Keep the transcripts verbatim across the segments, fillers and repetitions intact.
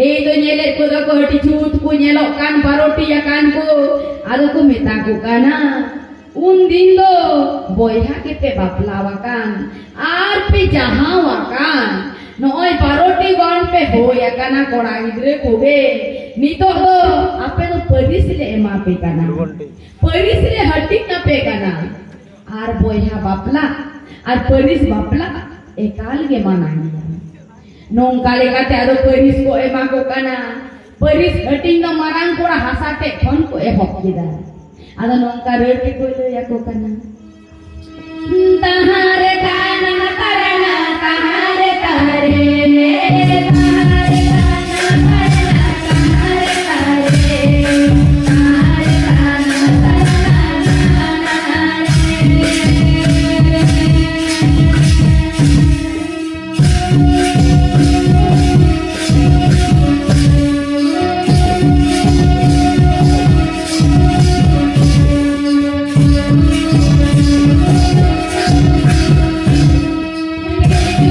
ᱮᱭ ᱫᱚ ᱧᱮᱞᱮᱫ ᱠᱚᱫᱚ ᱠᱚ ᱟᱹᱰᱤ ᱡᱩᱛ ᱠᱚ ᱧᱮᱞᱚᱜ ᱠᱟᱱ, ᱵᱟᱨᱚᱴᱤ ᱟᱠᱟᱱ ᱠᱚ᱾ ᱟᱫᱚ ᱠᱚ ᱢᱮᱛᱟ ᱠᱚ ᱠᱟᱱᱟ, "ᱩᱱ ᱫᱤᱱ ᱫᱚ ᱵᱚᱭᱦᱟ ᱜᱮᱯᱮ ᱵᱟᱯᱞᱟ ᱟᱠᱟᱱ, ᱟᱨ ᱯᱮ ᱡᱟᱶᱟᱭ ᱟᱠᱟᱱ, ᱱᱚᱜᱼᱚᱭ ᱵᱟᱨᱚᱴᱤ ᱜᱟᱱ ᱯᱮ ᱦᱩᱭ ᱟᱠᱟᱱᱟ ᱠᱚᱲᱟ ᱜᱤᱫᱽᱨᱟᱹ ᱠᱚᱜᱮ, ᱱᱤᱛᱚᱜ ᱫᱚ ᱟᱯᱮ ᱫᱚ ᱯᱟᱹᱨᱤᱥ ᱞᱮ ᱮᱢᱟ ᱯᱮ ᱠᱟᱱᱟ, ᱯᱟᱹᱨᱤᱥ ᱞᱮ ᱦᱟᱹᱴᱤᱧ ᱟᱯᱮ ᱠᱟᱱᱟ, ᱟᱨ ᱵᱚᱭᱦᱟ ᱵᱟᱯᱞᱟ ᱟᱨ ᱯᱟᱹᱨᱤᱥ ᱵᱟᱯᱞᱟ ᱮᱠᱟᱞ ᱜᱮ ᱢᱟᱱᱟ ᱜᱮᱭᱟ᱾" ᱱᱚᱝᱠᱟ ᱞᱮᱠᱟᱛᱮ ᱟᱫᱚ ᱯᱟᱹᱨᱤᱥ ᱠᱚ ᱮᱢᱟ ᱠᱚ ᱠᱟᱱᱟ᱾ ᱯᱟᱹᱨᱤᱥ ᱦᱟᱹᱴᱤᱧ ᱫᱚ ᱢᱟᱨᱟᱝ ᱠᱚᱲᱟ ᱦᱟᱥᱟ ᱴᱷᱮᱡ ᱠᱷᱚᱱ ᱠᱚ ᱮᱦᱚᱵ ᱠᱮᱫᱟ᱾ ᱟᱫᱚ ᱱᱚᱝᱠᱟ ᱨᱟᱹᱲ ᱜᱮᱠᱚ ᱞᱟᱹᱭ ᱟᱠᱚ ᱠᱟᱱᱟ᱾ ᱛᱟᱦᱟᱨᱮ ᱛᱟᱱᱟ ᱛᱟᱨᱟᱱᱟ ᱛᱟᱦᱟᱨᱮ ᱛᱟᱦᱟᱨᱮ, ᱛᱟᱦᱟᱨᱮ ᱛᱟᱱᱟ ᱛᱟᱨᱟᱱᱟ ᱛᱟᱦᱟᱨᱮ ᱛᱟᱦᱟᱨᱮ, ᱛᱟᱦᱟᱨᱮ ᱛᱟᱱᱟ ᱛᱟᱨᱟᱱᱟ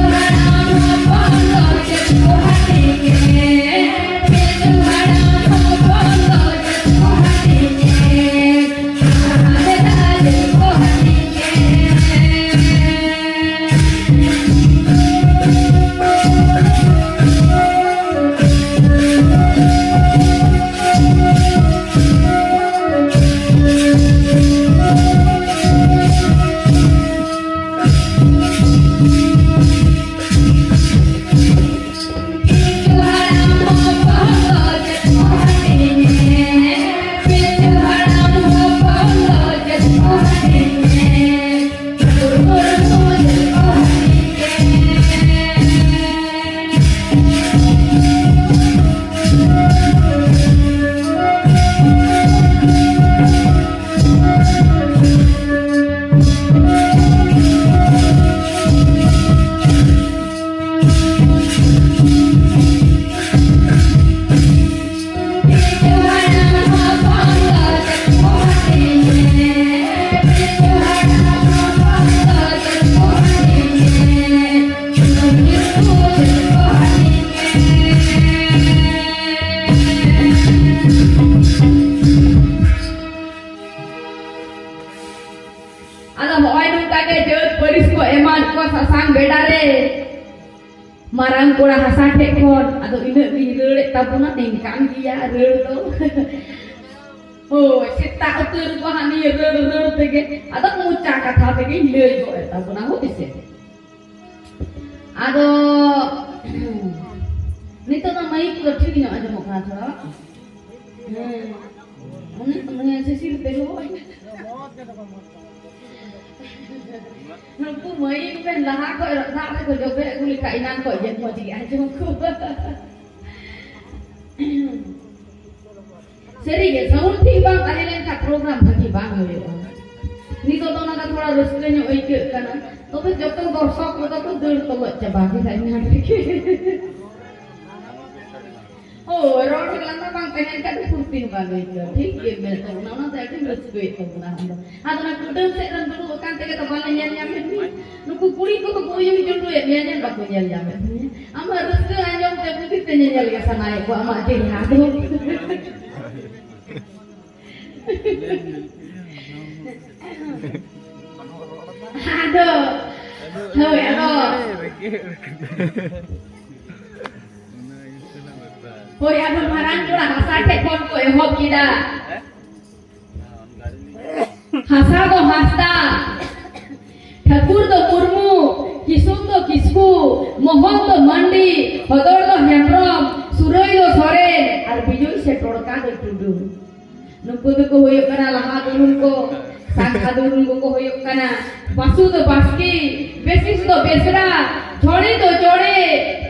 ᱛᱟᱦᱟᱨᱮ᱾ ᱠᱚᱲᱟ ᱦᱟᱥᱟ ᱴᱷᱮᱡ ᱠᱷᱚᱱ ᱟᱫᱚ ᱤᱱᱟᱹᱜ ᱜᱤᱧ ᱨᱟᱹᱲᱮᱫ ᱛᱟᱵᱚᱱᱟ, ᱱᱤᱝᱠᱟᱱ ᱜᱮᱭᱟ ᱨᱟᱹᱲ ᱫᱚ᱾ ᱦᱳᱭ, ᱥᱮᱛᱟᱜ ᱩᱛᱟᱹᱨ ᱠᱚ ᱦᱟᱸᱜ ᱱᱤᱭᱟᱹ ᱨᱟᱹᱲ ᱨᱟᱹᱲ ᱛᱮᱜᱮ, ᱟᱫᱚ ᱢᱚᱪᱟ ᱠᱟᱛᱷᱟ ᱛᱮᱜᱮᱧ ᱞᱟᱹᱭ ᱜᱚᱫ ᱮᱫ ᱛᱟᱵᱚᱱᱟ, ᱦᱳᱭ ᱥᱮ᱾ ᱟᱫᱚ ᱱᱤᱛᱚᱜ ᱫᱚ ᱢᱟᱭᱤᱠ ᱠᱚ ᱴᱷᱤᱠ ᱧᱚᱜ ᱟᱸᱡᱚᱢᱚᱜ ᱠᱟᱱᱟ ᱛᱷᱚᱲᱟ, ᱵᱟᱝ? ᱦᱮᱸ, ᱩᱱᱤ, ᱩᱱᱤ ᱥᱤᱥᱤᱨ ᱛᱮ ᱦᱳᱭ᱾ ᱱᱩᱠᱩ ᱢᱟᱹᱭᱤᱠ ᱢᱮ ᱞᱟᱦᱟ ᱠᱷᱚᱡ ᱫᱟᱜ ᱨᱮᱠᱚ ᱡᱚᱵᱮ ᱟᱹᱜᱩ ᱞᱮᱠᱷᱟᱡ ᱮᱱᱟᱝ ᱠᱷᱚᱡ ᱜᱮ ᱢᱚᱡᱽ ᱜᱮ ᱟᱸᱡᱚᱢ ᱠᱚᱣᱟ᱾ ᱥᱟᱹᱨᱤᱜᱮ, sound ᱴᱷᱤᱠ ᱵᱟᱝ ᱛᱟᱦᱮᱸ ᱞᱮᱱᱠᱷᱟᱱ program ᱵᱷᱟᱹᱜᱤ ᱵᱟᱝ ᱦᱩᱭᱩᱜᱼᱟ᱾ ᱱᱤᱛᱚᱜ ᱫᱚ ᱚᱱᱟ ᱫᱚ ᱛᱷᱚᱲᱟ ᱨᱟᱹᱥᱠᱟᱹ ᱧᱚᱜ ᱟᱹᱭᱠᱟᱹᱜ ᱠᱟᱱᱟ, ᱛᱚᱵᱮ ᱡᱚᱛᱚ ᱫᱚᱨᱥᱚᱠ ᱠᱚᱫᱚ ᱠᱚ ᱫᱟᱹᱲ ᱛᱚᱞᱚᱡ ᱪᱟᱵᱟ ᱠᱮᱫᱟ ᱤᱱᱟᱹ ᱨᱮᱜᱮ᱾ ᱦᱳᱭ, ᱨᱚᱲ ᱞᱟᱸᱫᱟ ᱵᱟᱝ ᱛᱟᱦᱮᱸ ᱞᱮᱱᱠᱷᱟᱱ ᱫᱚ ᱯᱷᱩᱨᱛᱤ ᱦᱚᱸ ᱵᱟᱝ ᱟᱹᱭᱠᱟᱹᱜᱼᱟ᱾ ᱴᱷᱤᱠ ᱜᱮ ᱢᱮᱱᱮᱫ ᱛᱟᱵᱚᱱᱟ, ᱚᱱᱟᱛᱮ ᱟᱹᱰᱤ ᱨᱟᱹᱥᱠᱟᱹᱭᱮᱫ ᱛᱟᱵᱚᱱᱟ ᱟᱢ ᱫᱚ᱾ ᱟᱫᱚ ᱚᱱᱟ ᱠᱩᱰᱟᱹᱢ ᱥᱮᱫ ᱨᱮᱢ ᱫᱩᱲᱩᱵ ᱟᱠᱟᱱ ᱛᱮᱜᱮ ᱛᱚ ᱵᱟᱞᱮ ᱧᱮᱞ ᱧᱟᱢᱮᱫ ᱢᱮᱭᱟ᱾ ᱱᱩᱠᱩ ᱠᱩᱲᱤ ᱠᱚᱫᱚ ᱠᱚ ᱩᱭᱩᱝ ᱪᱩᱰᱩᱭᱮᱫ ᱢᱮᱭᱟ, ᱧᱮᱞ ᱵᱟᱠᱚ ᱧᱮᱞ ᱧᱟᱢᱮᱫ ᱢᱮᱭᱟ᱾ ᱟᱢᱟᱜ ᱨᱟᱹᱥᱠᱟᱹ ᱟᱸᱡᱚᱢ ᱛᱮ ᱵᱩᱜᱤ ᱛᱮ ᱧᱮᱧᱮᱞ ᱜᱮ ᱥᱟᱱᱟᱭᱮᱫ ᱠᱚᱣᱟ ᱟᱢᱟᱜ ᱪᱮᱦᱨᱟ ᱫᱚ᱾ ᱟᱫᱚ, ᱦᱳᱭ, ᱟᱫᱚ᱾ ᱦᱳᱭ, ᱟᱫᱚ ᱢᱟᱨᱟᱝ ᱠᱚᱲᱟ ᱦᱟᱥᱟ ᱴᱷᱮᱡ ᱠᱷᱚᱱ ᱠᱚ ᱮᱦᱚᱵ ᱠᱮᱫᱟ᱾ ᱦᱟᱥᱟ ᱫᱚ ᱦᱟᱸᱥᱫᱟ, ᱴᱷᱟᱹᱠᱩᱨ ᱫᱚ ᱢᱩᱨᱢᱩ, ᱠᱤᱥᱩᱱ ᱫᱚ ᱠᱤᱥᱠᱩ, ᱢᱳᱦᱚᱱ ᱫᱚ ᱢᱟᱱᱰᱤ, ᱦᱚᱫᱚᱲ ᱫᱚ ᱦᱮᱢᱵᱨᱚᱢ, ᱥᱩᱨᱟᱹᱭ ᱫᱚ ᱥᱚᱨᱮᱱ, ᱟᱨ ᱵᱤᱡᱚᱭ ᱥᱮ ᱴᱚᱲᱠᱟ ᱫᱚ ᱴᱩᱰᱩ᱾ ᱱᱩᱠᱩ ᱫᱚᱠᱚ ᱦᱩᱭᱩᱜ ᱠᱟᱱᱟ ᱞᱟᱦᱟ ᱫᱩᱨᱩᱢ ᱠᱚ, ᱥᱟᱝᱠᱷᱟ ᱫᱩᱨᱩᱢ ᱠᱚᱠᱚ ᱦᱩᱭᱩᱜ ᱠᱟᱱᱟ᱾ ᱵᱟᱥᱩ ᱫᱚ ᱵᱟᱥᱠᱮ, ᱵᱮᱥᱤᱥ ᱫᱚ ᱵᱮᱥᱨᱟ, ᱪᱷᱚᱲᱮ ᱫᱚ ᱪᱚᱲᱮ,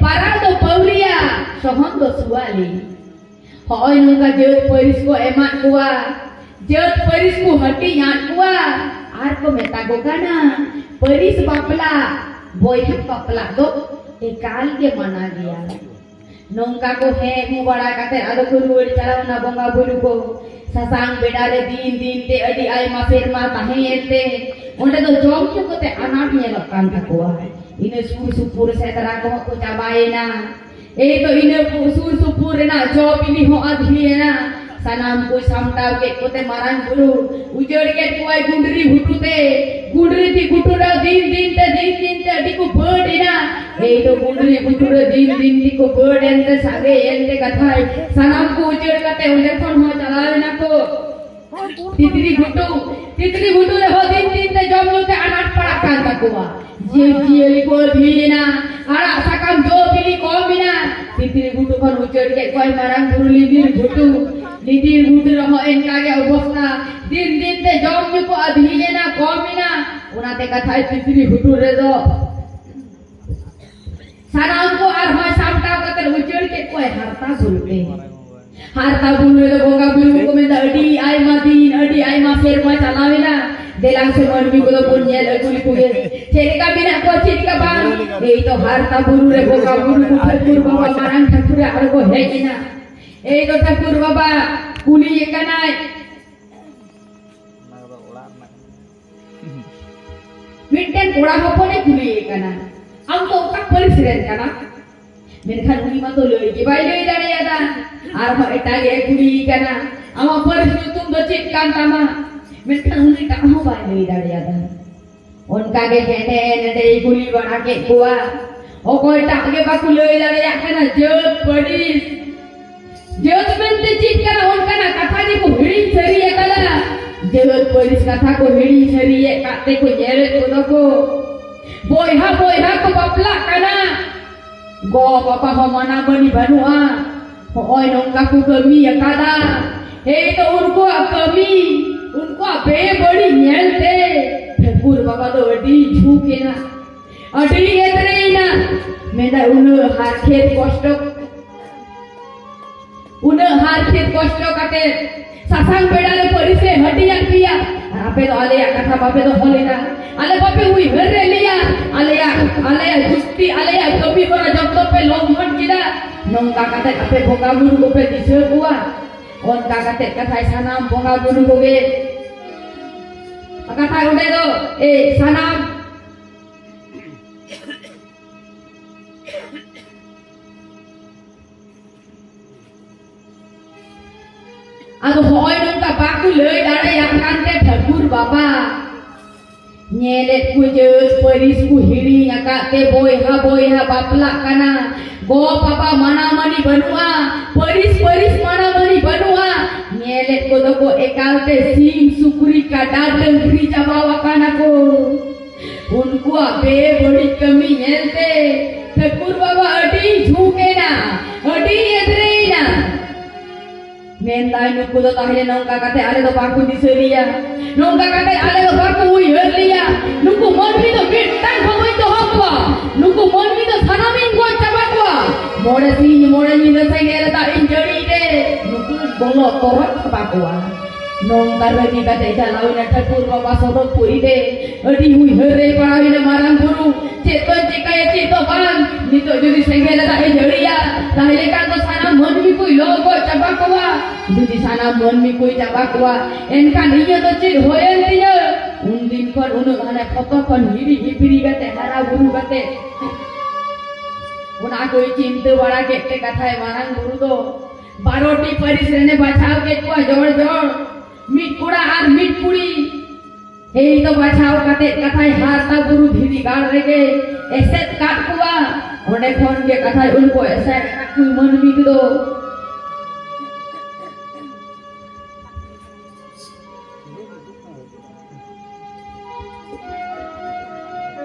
ᱯᱟᱨᱟᱞ ᱫᱚ ᱯᱟᱹᱣᱨᱤᱭᱟ, ᱥᱚᱦᱚᱱ ᱫᱚ ᱥᱩᱣᱟᱞᱤ᱾ ᱦᱚᱸᱜᱼᱚᱭ ᱱᱚᱝᱠᱟ ᱡᱟᱹᱛ ᱯᱟᱹᱨᱤᱥ ᱠᱚ ᱮᱢᱟᱫ ᱠᱚᱣᱟ, ᱡᱟᱹᱛ ᱯᱟᱹᱨᱤᱥ ᱠᱚ ᱦᱟᱹᱴᱤᱧ ᱟᱫ ᱠᱚᱣᱟ, ᱟᱨ ᱠᱚ ᱢᱮᱛᱟ ᱠᱚ ᱠᱟᱱᱟ ᱯᱟᱹᱨᱤᱥ ᱵᱟᱯᱞᱟ, ᱵᱚᱭᱦᱟ ᱵᱟᱯᱞᱟ ᱫᱚ ᱮᱠᱟᱞ ᱜᱮ ᱢᱟᱱᱟ ᱜᱮᱭᱟ᱾ ᱱᱚᱝᱠᱟ ᱠᱚ ᱦᱮᱡ ᱦᱚᱸ ᱵᱟᱲᱟ ᱠᱟᱛᱮ ᱟᱫᱚ ᱠᱚ ᱨᱩᱣᱟᱹᱲ ᱪᱟᱞᱟᱣ ᱮᱱᱟ ᱵᱚᱸᱜᱟ ᱵᱩᱨᱩ ᱠᱚ᱾ ᱥᱟᱥᱟᱝ ᱵᱮᱰᱟ ᱨᱮ ᱫᱤᱱ ᱫᱤᱱ ᱛᱮ ᱟᱹᱰᱤ ᱟᱭᱢᱟ ᱥᱮᱨᱢᱟ ᱛᱟᱦᱮᱸᱭᱮᱱ ᱛᱮ ᱚᱸᱰᱮ ᱫᱚ ᱡᱚᱢ ᱧᱩ ᱠᱚᱛᱮ ᱟᱱᱟᱴ ᱧᱮᱞᱚᱜ ᱠᱟᱱ ᱛᱟᱠᱚᱣᱟ᱾ ᱤᱱᱟᱹ ᱥᱩᱨ ᱥᱩᱯᱩᱨ ᱥᱮᱸᱫᱽᱨᱟ ᱠᱚᱦᱚᱸ ᱠᱚ ᱪᱟᱵᱟᱭᱮᱱᱟ᱾ ᱮᱭ ᱛᱚ ᱤᱱᱟᱹ ᱠᱚ ᱥᱩᱨ ᱥᱩᱯᱩᱨ ᱨᱮᱱᱟᱜ ᱡᱚ ᱵᱤᱞᱤ ᱦᱚᱸ ᱟᱫᱷᱤᱭᱮᱱᱟ᱾ ᱥᱟᱱᱟᱢ ᱠᱚ ᱥᱟᱢᱴᱟᱣ ᱠᱮᱫ ᱠᱚᱛᱮ ᱢᱟᱨᱟᱝ ᱵᱩᱨᱩ ᱩᱪᱟᱹᱲ ᱠᱮᱫ ᱠᱚᱣᱟᱭ ᱜᱩᱸᱰᱨᱤ ᱜᱷᱩᱴᱩ ᱛᱮ᱾ ᱜᱩᱸᱰᱨᱤ ᱜᱷᱩᱴᱩ ᱨᱮ ᱫᱤᱱ ᱫᱤᱱ ᱛᱮ, ᱫᱤᱱ ᱫᱤᱱ ᱛᱮ ᱟᱹᱰᱤ ᱠᱚ ᱵᱟᱹᱰ ᱮᱱᱟ᱾ ᱮᱭ ᱫᱚ ᱜᱩᱸᱰᱨᱤ ᱜᱷᱩᱴᱩ ᱨᱮ ᱫᱤᱱ ᱫᱤᱱ ᱛᱮᱠᱚ ᱵᱟᱹᱰ ᱮᱱᱛᱮ, ᱥᱟᱸᱜᱮ ᱮᱱᱛᱮ ᱠᱟᱛᱷᱟᱭ, ᱥᱟᱱᱟᱢ ᱠᱚ ᱩᱪᱟᱹᱲ ᱠᱟᱛᱮ ᱚᱸᱰᱮ ᱠᱷᱚᱱ ᱦᱚᱸ ᱪᱟᱞᱟᱣ ᱮᱱᱟ ᱠᱚ ᱛᱤᱛᱨᱤ ᱜᱷᱩᱴᱩ᱾ ᱛᱤᱛᱨᱤ ᱜᱷᱩᱴᱩ ᱨᱮᱦᱚᱸ ᱫᱤᱱ ᱫᱤᱱ ᱛᱮ ᱡᱚᱢ ᱧᱩ ᱛᱮ ᱟᱱᱟᱴ ᱯᱟᱲᱟᱜ ᱠᱟᱱ ᱛᱟᱠᱚᱣᱟ᱾ ᱡᱤᱵᱽ ᱡᱤᱭᱟᱹᱞᱤ ᱠᱚ ᱟᱹᱫᱷᱤᱭᱮᱱᱟ, ᱟᱲᱟᱜ ᱥᱟᱠᱟᱢ ᱡᱚ ᱵᱤᱞᱤ ᱠᱚᱢ ᱮᱱᱟ᱾ ᱛᱤᱛᱨᱤ ᱜᱷᱩᱴᱩ ᱠᱷᱚᱱ ᱩᱪᱟᱹᱲ ᱠᱮᱫ ᱠᱚᱣᱟᱭ ᱢᱟᱨᱟᱝ ᱵᱩᱨᱩ ᱞᱤᱫᱤᱨ ᱜᱷᱩᱴᱩ᱾ ᱞᱤᱫᱤᱨ ᱜᱷᱩᱴᱩ ᱨᱮᱦᱚᱸ ᱮᱱᱠᱟ ᱜᱮ ᱚᱵᱚᱥᱛᱟ, ᱫᱤᱱ ᱫᱤᱱ ᱛᱮ ᱡᱚᱢ ᱧᱩ ᱠᱚ ᱟᱹᱫᱷᱤᱭᱮᱱᱟ, ᱠᱚᱢ ᱮᱱᱟ᱾ ᱚᱱᱟᱛᱮ ᱠᱟᱛᱷᱟᱭ ᱛᱤᱛᱨᱤ ᱜᱷᱩᱴᱩ ᱨᱮᱫᱚ ᱥᱟᱱᱟᱢ ᱠᱚ ᱟᱨᱦᱚᱸ ᱥᱟᱢᱴᱟᱣ ᱠᱟᱛᱮ ᱩᱪᱟᱹᱲ ᱠᱮᱫ ᱠᱚᱣᱟᱭ ᱦᱟᱨᱛᱟ ᱵᱩᱨᱩ ᱛᱮ᱾ ᱦᱟᱨᱛᱟ ᱵᱩᱨᱩ ᱨᱮᱫᱚ ᱵᱚᱸᱜᱟ ᱵᱩᱨᱩ ᱠᱚ ᱢᱮᱱᱫᱟ, ᱟᱹᱰᱤ ᱟᱭᱢᱟ ᱫᱤᱱ, ᱟᱹᱰᱤ ᱟᱭᱢᱟ ᱥᱮᱨᱢᱟ ᱪᱟᱞᱟᱣ ᱮᱱᱟ, ᱫᱮᱞᱟᱝ ᱥᱮ ᱢᱟᱹᱱᱢᱤ ᱠᱚᱫᱚ ᱵᱚᱱ ᱧᱮᱞ ᱟᱹᱜᱩ ᱞᱮᱠᱚ ᱜᱮ, ᱪᱮᱫ ᱞᱮᱠᱟ ᱢᱮᱱᱟᱜ ᱠᱚᱣᱟ, ᱪᱮᱫ ᱞᱮᱠᱟ ᱵᱟᱝ᱾ ᱮᱭ ᱛᱚ ᱦᱟᱨᱛᱟ ᱵᱩᱨᱩ ᱨᱮ ᱵᱚᱸᱜᱟ ᱵᱩᱨᱩ ᱠᱚ ᱴᱷᱟᱹᱠᱩᱨ ᱵᱟᱵᱟ ᱢᱟᱨᱟᱝ ᱴᱷᱟᱹᱠᱩᱨ ᱟᱨ ᱠᱚ ᱦᱮᱡ ᱮᱱᱟ᱾ ᱮᱭ ᱛᱚ ᱴᱷᱟᱹᱠᱩᱨ ᱵᱟᱵᱟ ᱠᱩᱞᱤᱭᱮ ᱠᱟᱱᱟᱭ, ᱚᱱᱟ ᱠᱚᱫᱚ ᱚᱲᱟᱜ ᱨᱮᱱᱟᱜ ᱠᱟᱱᱟ᱾ ᱢᱤᱫᱴᱮᱱ ᱠᱚᱲᱟ ᱦᱚᱯᱚᱱᱮ ᱠᱩᱞᱤᱭᱮ ᱠᱟᱱᱟ, "ᱟᱢ ᱫᱚ ᱚᱠᱟ ᱯᱟᱹᱨᱤᱥ ᱨᱮᱱ ᱠᱟᱱᱟ?" ᱢᱮᱱᱠᱷᱟᱱ ᱩᱱᱤ ᱢᱟᱛᱚ ᱞᱟᱹᱭ ᱜᱮ ᱵᱟᱭ ᱞᱟᱹᱭ ᱫᱟᱲᱮᱭᱟᱫᱟ᱾ ᱟᱨᱦᱚᱸ ᱮᱴᱟᱜ ᱮ ᱠᱩᱞᱤᱭᱮ ᱠᱟᱱᱟ, "ᱟᱢᱟᱜ ᱯᱟᱹᱨᱤᱥ ᱧᱩᱛᱩᱢ ᱫᱚ ᱪᱮᱫ ᱠᱟᱱ ᱛᱟᱢᱟ?" ᱢᱮᱱᱠᱷᱟᱱ ᱩᱱᱤ ᱴᱟᱜ ᱦᱚᱸ ᱵᱟᱭ ᱞᱟᱹᱭ ᱫᱟᱲᱮᱭᱟᱫᱟ᱾ ᱚᱱᱠᱟ ᱜᱮ ᱦᱮᱸᱰᱮ ᱱᱮᱰᱮᱭ ᱠᱩᱞᱤ ᱵᱟᱲᱟ ᱠᱮᱫ ᱠᱚᱣᱟ᱾ ᱚᱠᱚᱭᱴᱟᱜ ᱜᱮ ᱵᱟᱠᱚ ᱞᱟᱹᱭ ᱫᱟᱲᱮᱭᱟᱜ ᱠᱟᱱᱟ ᱡᱟᱹᱛ ᱯᱟᱹᱨᱤᱥ᱾ ᱡᱟᱹᱛ ᱢᱮᱱᱛᱮ ᱪᱮᱫ ᱠᱟᱱᱟ ᱚᱱᱠᱟᱱᱟᱜ ᱠᱟᱛᱷᱟ ᱜᱮᱠᱚ ᱦᱤᱲᱤᱧ ᱥᱟᱹᱨᱤ ᱟᱠᱟᱫᱟ᱾ ᱡᱟᱹᱛ ᱯᱟᱹᱨᱤᱥ ᱠᱟᱛᱷᱟ ᱠᱚ ᱦᱤᱲᱤᱧ ᱥᱟᱹᱨᱤᱭᱮᱫ ᱠᱟᱛᱮ ᱠᱚ ᱧᱮᱞᱮᱫ ᱠᱚᱫᱚ ᱠᱚ᱾ ᱵᱚᱭᱦᱟ ᱵᱚᱭᱦᱟ ᱠᱚ ᱵᱟᱯᱞᱟᱜ ᱠᱟᱱᱟ᱾ ᱜᱚ ᱵᱟᱵᱟ ᱦᱚᱸ ᱢᱟᱱᱟ ᱢᱟᱹᱱᱤ ᱵᱟᱹᱱᱩᱜᱼᱟ᱾ ᱦᱚᱸᱜᱼᱚᱭ ᱱᱚᱝᱠᱟ ᱠᱚ ᱠᱟᱹᱢᱤ ᱟᱠᱟᱫᱟ᱾ ᱮᱭ ᱛᱚ ᱩᱱᱠᱩᱣᱟᱜ ᱠᱟᱹᱢᱤ, ᱩᱱᱠᱩᱣᱟᱜ ᱵᱮᱵᱟᱹᱲᱤᱡ ᱧᱮᱞᱛᱮ ᱴᱷᱟᱹᱠᱩᱨ ᱵᱟᱵᱟ ᱫᱚ ᱟᱹᱰᱤ ᱡᱷᱩᱠ ᱮᱱᱟ, ᱟᱹᱰᱤ ᱮᱫᱽᱨᱮᱭᱮᱱᱟ᱾ ᱢᱮᱱᱫᱟ, ᱩᱱᱟᱹᱜ ᱦᱟᱨᱠᱮᱛ ᱠᱚᱥᱴᱚ, ᱩᱱᱟᱹᱜ ᱦᱟᱨᱠᱮᱛ ᱠᱚᱥᱴᱚ ᱠᱟᱛᱮ ᱥᱟᱥᱟᱝ ᱵᱮᱲᱟ ᱨᱮ ᱯᱟᱹᱨᱤᱥ ᱮ ᱦᱟᱹᱴᱤᱧᱟᱫ ᱯᱮᱭᱟ, ᱟᱨ ᱟᱯᱮ ᱫᱚ ᱟᱞᱮᱭᱟᱜ ᱠᱟᱛᱷᱟ ᱵᱟᱯᱮ ᱫᱚᱦᱚ ᱞᱮᱫᱟ᱾ ᱟᱞᱮ ᱵᱟᱯᱮ ᱩᱭᱦᱟᱹᱨ ᱞᱮᱫ ᱞᱮᱭᱟ, ᱟᱞᱮᱭᱟᱜ, ᱟᱞᱮᱭᱟᱜ ᱡᱩᱠᱛᱤ, ᱟᱞᱮᱭᱟᱜ ᱠᱟᱹᱢᱤ ᱦᱚᱨᱟ ᱡᱚᱛᱚ ᱯᱮ ᱞᱚᱝᱜᱷᱚᱱ ᱠᱮᱫᱟ᱾ ᱱᱚᱝᱠᱟ ᱠᱟᱛᱮ ᱟᱯᱮ ᱵᱚᱸᱜᱟ ᱵᱩᱨᱩ ᱠᱚᱯᱮ ᱫᱤᱥᱟᱹ ᱠᱚᱣᱟ᱾ ᱚᱱᱠᱟ ᱠᱟᱛᱮ ᱠᱟᱛᱷᱟᱭ ᱥᱟᱱᱟᱢ ᱵᱚᱸᱜᱟ ᱵᱩᱨᱩ ᱠᱚᱜᱮ ᱠᱟᱛᱷᱟ ᱚᱸᱰᱮ ᱫᱚ, ᱮ, ᱥᱟᱱᱟᱢ ᱟᱫᱚ ᱦᱚᱸᱜᱼᱚᱭ ᱱᱚᱝᱠᱟ ᱵᱟᱠᱚ ᱞᱟᱹᱭ ᱫᱟᱲᱮᱭᱟᱜ ᱠᱟᱱᱛᱮ ᱴᱷᱟᱹᱠᱩᱨ ᱵᱟᱵᱟ ᱧᱮᱞᱮᱫ ᱠᱚ ᱡᱟᱹᱛ ᱯᱟᱹᱨᱤᱥ ᱠᱚ ᱦᱤᱲᱤᱧ ᱟᱠᱟᱫ ᱛᱮ ᱵᱚᱭᱦᱟ ᱵᱚᱭᱦᱟ ᱵᱟᱯᱞᱟᱜ ᱠᱟᱱᱟ, ᱜᱚ ᱵᱟᱵᱟ ᱢᱟᱱᱟ ᱢᱟᱹᱱᱤ ᱵᱟᱹᱱᱩᱜᱼᱟ, ᱯᱟᱹᱨᱤᱥ ᱯᱟᱹᱨᱤᱥ ᱢᱟᱱᱟ ᱢᱟᱹᱱᱤ ᱵᱟᱹᱱᱩᱜᱼᱟ, ᱧᱮᱞᱮᱫ ᱠᱚᱫᱚ ᱠᱚ ᱮᱠᱟᱞᱛᱮ ᱥᱤᱢ ᱥᱩᱠᱨᱤ ᱠᱟᱰᱟ ᱰᱟᱹᱝᱨᱤ ᱪᱟᱵᱟᱣ ᱟᱠᱟᱱᱟ ᱠᱚ᱾ ᱩᱱᱠᱩᱣᱟᱜ ᱵᱮᱵᱟᱹᱲᱤᱡ ᱠᱟᱹᱢᱤ ᱧᱮᱞᱛᱮ ᱴᱷᱟᱹᱠᱩᱨ ᱵᱟᱵᱟ ᱟᱹᱰᱤ ᱡᱷᱩᱠ ᱮᱱᱟ, ᱟᱹᱰᱤ ᱮᱫᱽᱨᱮᱭᱮᱱᱟ᱾ ᱢᱮᱱᱫᱟᱭ, "ᱱᱩᱠᱩ ᱫᱚ ᱛᱟᱦᱞᱮ ᱱᱚᱝᱠᱟ ᱠᱟᱛᱮ ᱟᱞᱮ ᱫᱚ ᱵᱟᱠᱚ ᱫᱤᱥᱟᱹ ᱞᱮᱭᱟ, ᱱᱚᱝᱠᱟ ᱠᱟᱛᱮ ᱟᱞᱮ ᱫᱚ ᱵᱟᱠᱚ ᱩᱭᱦᱟᱹᱨ ᱞᱮᱭᱟ, ᱱᱩᱠᱩ ᱢᱟᱹᱱᱢᱤ ᱫᱚ ᱢᱤᱫᱴᱟᱝ ᱦᱚᱸ ᱵᱟᱹᱧ ᱫᱚᱦᱚ ᱠᱚᱣᱟ, ᱱᱩᱠᱩ ᱢᱟᱹᱱᱢᱤ ᱫᱚ ᱥᱟᱱᱟᱢᱤᱧ ᱜᱚᱡ ᱪᱟᱵᱟ ᱠᱚᱣᱟ, ᱢᱚᱬᱮ ᱥᱤᱧ ᱢᱚᱬᱮ ᱧᱤᱫᱟᱹ ᱥᱮᱸᱜᱮᱞ ᱫᱟᱜ ᱤᱧ ᱡᱟᱹᱲᱤᱭ ᱛᱮ ᱱᱩᱠᱩ ᱵᱚᱞᱚ ᱛᱚᱨᱚᱡ ᱪᱟᱵᱟ ᱠᱚᱣᱟ᱾" ᱱᱚᱝᱠᱟ ᱨᱟᱹᱜᱤ ᱠᱟᱛᱮ ᱪᱟᱞᱟᱣ ᱮᱱᱟ ᱴᱷᱟᱹᱠᱩᱨ ᱵᱟᱵᱟ ᱥᱚᱰᱚᱜ ᱯᱩᱨᱤ ᱛᱮ᱾ ᱟᱹᱰᱤ ᱩᱭᱦᱟᱹᱨ ᱨᱮ ᱯᱟᱲᱟᱣ ᱮᱱᱟ ᱢᱟᱨᱟᱝ ᱵᱩᱨᱩ, ᱪᱮᱫ ᱫᱚᱧ ᱪᱤᱠᱟᱹᱭᱟ, ᱪᱮᱫ ᱫᱚ ᱵᱟᱝ᱾ ᱱᱤᱛᱚᱜ ᱡᱩᱫᱤ ᱥᱮᱸᱜᱮᱞ ᱫᱟᱜ ᱮ ᱡᱟᱹᱲᱤᱭᱟ, ᱛᱟᱦᱞᱮ ᱠᱷᱟᱱ ᱫᱚ ᱥᱟᱱᱟᱢ ᱢᱟᱹᱱᱢᱤ ᱠᱚᱭ ᱞᱚ ᱜᱚᱡ ᱪᱟᱵᱟ ᱠᱚᱣᱟ᱾ ᱡᱩᱫᱤ ᱥᱟᱱᱟᱢ ᱢᱟᱹᱱᱢᱤ ᱠᱚᱭ ᱪᱟᱵᱟ ᱠᱚᱣᱟ, ᱮᱱᱠᱷᱟᱱ ᱤᱧᱟᱹᱜ ᱫᱚ ᱪᱮᱫ ᱦᱩᱭᱮᱱ ᱛᱤᱧᱟᱹ? ᱩᱱᱫᱤᱱ ᱠᱷᱚᱱ ᱩᱱᱟᱹᱜ ᱦᱟᱱᱮ ᱯᱷᱚᱛᱚ ᱠᱷᱚᱱ ᱦᱤᱨᱤ ᱦᱤᱯᱤᱨᱤ ᱠᱟᱛᱮ ᱦᱟᱨᱟ ᱵᱩᱨᱩ ᱠᱟᱛᱮ ᱚᱱᱟ ᱠᱚᱭ ᱪᱤᱱᱛᱟᱹ ᱵᱟᱲᱟ ᱠᱮᱫ ᱛᱮ ᱠᱟᱛᱷᱟᱭ ᱢᱟᱨᱟᱝ ᱵᱩᱨᱩ ᱫᱚ ᱵᱟᱨᱚᱴᱤ ᱯᱟᱹᱨᱤᱥ ᱨᱮᱱᱮ ᱵᱟᱪᱷᱟᱣ ᱠᱮᱫ ᱠᱚᱣᱟ, ᱡᱚᱲ ᱡᱚᱲ, ᱢᱤᱫ ᱠᱚᱲᱟ ᱟᱨ ᱢᱤᱫ ᱠᱩᱲᱤ᱾ ᱮᱭ ᱫᱚ ᱵᱟᱪᱷᱟᱣ ᱠᱟᱛᱮ ᱠᱟᱛᱷᱟᱭ ᱦᱟᱨᱛᱟ ᱵᱩᱨᱩ ᱫᱷᱤᱨᱤ ᱜᱟᱲ ᱨᱮᱜᱮ ᱮᱥᱮᱫ ᱠᱟᱫ ᱠᱚᱣᱟ᱾ ᱚᱸᱰᱮ ᱠᱷᱚᱱ ᱜᱮ ᱠᱟᱛᱷᱟᱭ ᱩᱱᱠᱩ ᱮᱥᱮᱫ ᱟᱠᱟᱫ ᱠᱚ ᱢᱟᱹᱱᱢᱤ ᱠᱚᱫᱚ᱾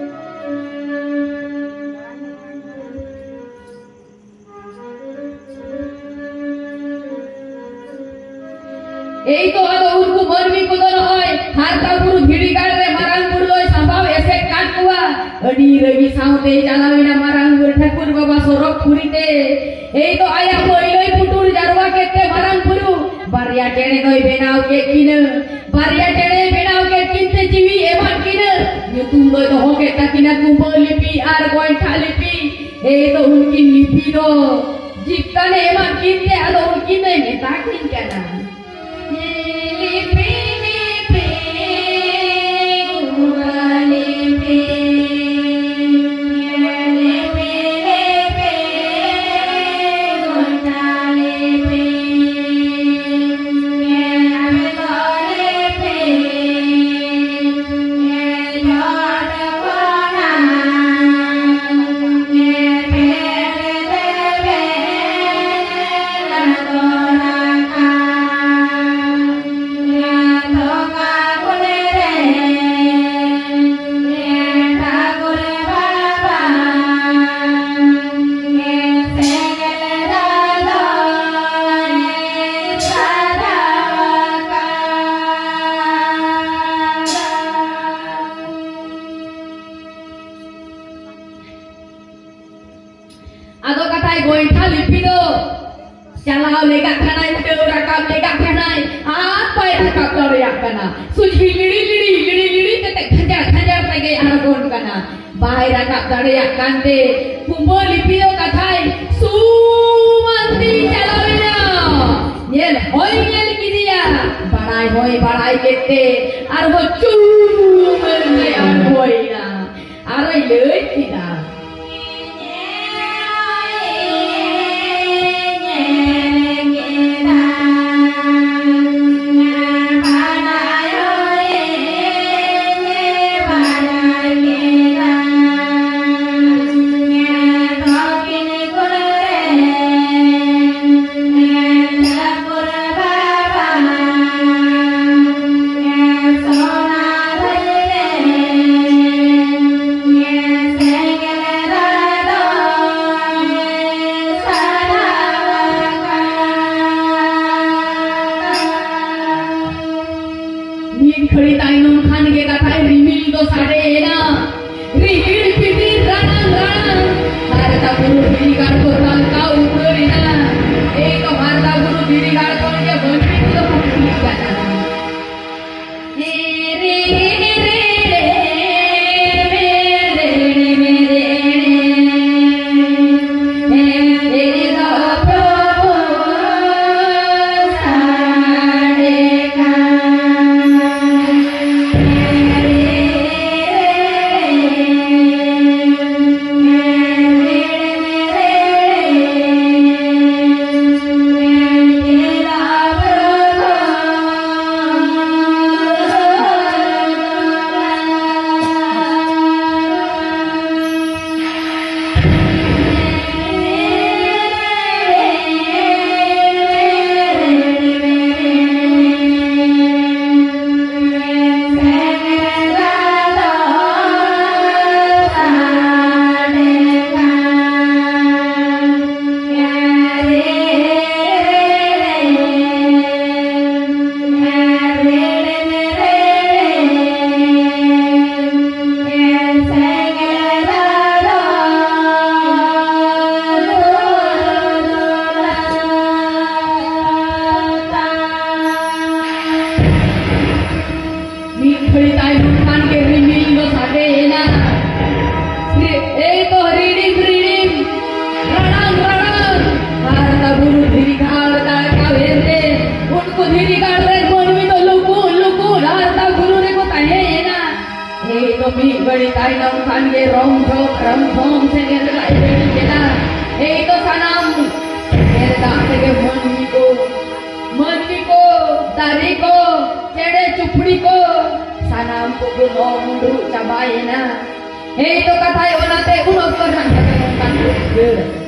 ᱮᱭ ᱛᱚ, ᱟᱫᱚ ᱩᱱᱠᱩ ᱢᱟᱹᱱᱢᱤ ᱠᱚᱫᱚ ᱱᱚᱜᱼᱚᱭ ᱦᱟᱨᱛᱟ ᱵᱩᱨᱩ ᱫᱷᱤᱨᱤ ᱜᱟᱲ ᱨᱮ ᱢᱟᱨᱟᱝ ᱵᱩᱨᱩ ᱫᱚᱭ ᱥᱟᱢᱵᱟᱣ ᱮᱥᱮᱫ ᱠᱟᱫ ᱠᱚᱣᱟ᱾ ᱟᱹᱰᱤ ᱨᱟᱹᱜᱤ ᱥᱟᱶᱛᱮ ᱪᱟᱞᱟᱣ ᱮᱱᱟ ᱢᱟᱨᱟᱝ ᱵᱩᱨᱩ ᱴᱷᱟᱹᱠᱩᱨ ᱵᱟᱵᱟ ᱥᱚᱨᱚᱜᱽ ᱯᱩᱨᱤ ᱛᱮ᱾ ᱮᱭ ᱛᱚ, ᱟᱭᱟᱜ ᱯᱟᱹᱭᱞᱟᱹᱭ ᱯᱩᱴᱩᱨ ᱡᱟᱨᱣᱟ ᱠᱮᱫ ᱛᱮ ᱢᱟᱨᱟᱝ ᱵᱩᱨᱩ ᱵᱟᱨᱭᱟ ᱪᱮᱬᱮ ᱫᱚᱭ ᱵᱮᱱᱟᱣ ᱠᱮᱫ ᱠᱤᱱᱟᱹ᱾ ᱵᱟᱨᱭᱟ ᱪᱮᱬᱮᱭ ᱵᱮᱱᱟᱣ ᱠᱮᱫ ᱠᱤᱱ ᱛᱮ ᱡᱤᱣᱤ ᱮᱢᱟᱫ ᱠᱤᱱᱟᱹ᱾ ᱧᱩᱛᱩᱢ ᱫᱚᱭ ᱫᱚᱦᱚ ᱠᱮᱫ ᱛᱟᱹᱠᱤᱱᱟ ᱠᱩᱢᱵᱟᱹ ᱞᱤᱯᱤ ᱟᱨ ᱜᱚᱭᱴᱷᱟ ᱞᱤᱯᱤ᱾ ᱮᱭ ᱫᱚ ᱩᱱᱠᱤᱱ ᱞᱤᱯᱤ ᱫᱚ ᱡᱤᱵᱠᱟᱱᱮ ᱮᱢᱟᱫ ᱠᱤᱱ ᱛᱮ ᱟᱫᱚ ᱩᱱᱠᱤᱱ ᱫᱚᱭ ᱢᱮᱛᱟ ᱠᱤᱱ ᱠᱟᱱᱟ᱾ ᱞᱤᱯᱤ, ᱞᱤᱯᱤ, ᱜᱩᱨᱟ ᱞᱤᱯᱤ, ᱞᱤᱯᱤ, ᱞᱤᱯᱤ, ᱜᱚᱭᱴᱷᱟ ᱞᱤᱯᱤ᱾ ᱪᱟᱞᱟᱣ ᱞᱮᱜᱟᱜ ᱠᱟᱱᱟᱭ, ᱩᱰᱟᱹᱣ ᱨᱟᱠᱟᱵ ᱞᱮᱜᱟᱜ ᱠᱟᱱᱟᱭ, ᱟᱨ ᱵᱟᱭ ᱨᱟᱠᱟᱵ ᱫᱟᱲᱮᱭᱟᱜ ᱠᱟᱱᱟ᱾ ᱥᱩᱡᱷᱤ ᱞᱤᱲᱤ ᱞᱤᱲᱤ, ᱞᱤᱲᱤ ᱞᱤᱲᱤ ᱠᱟᱛᱮ ᱠᱷᱟᱸᱡᱟᱨ ᱠᱷᱟᱸᱡᱟᱨ ᱛᱮᱜᱮ ᱟᱬᱜᱚᱱ ᱠᱟᱱᱟ᱾ ᱵᱟᱭ ᱨᱟᱠᱟᱵ ᱫᱟᱲᱮᱭᱟᱜ ᱠᱟᱱᱛᱮ ᱠᱩᱢᱵᱟᱹ ᱞᱤᱯᱤ ᱫᱚ ᱠᱟᱛᱷᱟᱭ ᱥᱩᱢᱟᱱᱛᱤ ᱪᱟᱞᱟᱣ ᱮᱱᱟ᱾ ᱧᱮᱞ ᱦᱚᱸᱭ ᱧᱮᱞ ᱠᱮᱫᱮᱭᱟ, ᱵᱟᱲᱟᱭ ᱦᱚᱸᱭ ᱵᱟᱲᱟᱭ ᱠᱮᱫ ᱛᱮ ᱟᱨᱦᱚᱸ ᱪᱩᱢᱟᱹᱱ ᱛᱮ ᱟᱬᱜᱚᱭᱮᱱᱟ᱾ ᱟᱨᱚᱭ ᱞᱟᱹᱭ ᱠᱮᱫᱟ, ᱢᱤᱫ ᱜᱷᱟᱹᱲᱤ ᱛᱟᱭᱱᱚᱢ ᱠᱷᱟᱱ ᱜᱮ ᱠᱟᱛᱷᱟᱭ ᱨᱤᱢᱤᱞ ᱫᱚ ᱥᱟᱰᱮᱭᱮᱱᱟ᱾ ᱨᱤᱦᱤᱲ ᱯᱤᱯᱤᱲ ᱨᱟᱲᱟᱝ ᱨᱟᱲᱟᱝ ᱦᱟᱨᱛᱟ ᱵᱩᱨᱩ ᱫᱷᱤᱨᱤ ᱜᱟᱲ ᱠᱚ ᱛᱟᱞᱠᱟᱣ ᱩᱛᱟᱹᱨᱮᱱᱟ᱾ ᱮᱭ ᱠᱚ ᱦᱟᱨᱛᱟ ᱵᱩᱨᱩ ᱫᱷᱤᱨᱤ ᱜᱟᱲ ᱠᱷᱚᱱ ᱜᱮ ᱢᱟᱹᱱᱢᱤ ᱠᱚᱫᱚ ᱠᱚ ᱠᱩᱞᱤᱜ ᱠᱟᱱᱟ᱾ ᱢᱤᱫ ᱜᱷᱟᱹᱲᱤ ᱛᱟᱭᱱᱚᱢ ᱠᱷᱟᱱ ᱜᱮ ᱨᱚᱢ ᱡᱷᱚᱢ ᱨᱚᱢ ᱡᱷᱚᱢ ᱥᱮᱸᱜᱮᱞ ᱫᱟᱜ ᱮ ᱡᱟᱹᱲᱤ ᱠᱮᱫᱟ᱾ ᱮᱭ ᱛᱚ ᱥᱟᱱᱟᱢ ᱥᱮᱸᱜᱮᱞ ᱫᱟᱜ ᱛᱮᱜᱮ ᱢᱟᱹᱱᱢᱤ ᱠᱚ, ᱢᱟᱹᱱᱢᱤ ᱠᱚ, ᱫᱟᱨᱮ ᱠᱚ, ᱪᱮᱬᱮ ᱪᱩᱯᱲᱤ ᱠᱚ, ᱥᱟᱱᱟᱢ ᱠᱚᱠᱚ ᱞᱚ ᱢᱩᱰᱨᱩ ᱪᱟᱵᱟᱭᱮᱱᱟ᱾ ᱮᱭ ᱛᱚ ᱠᱟᱛᱷᱟᱭ ᱚᱱᱟᱛᱮ ᱩᱱ ᱚᱠᱛᱚ ᱨᱮᱱᱟᱜ ᱠᱟᱛᱷᱟ ᱱᱚᱝᱠᱟᱱ ᱩᱫᱽᱜᱟᱹᱨ᱾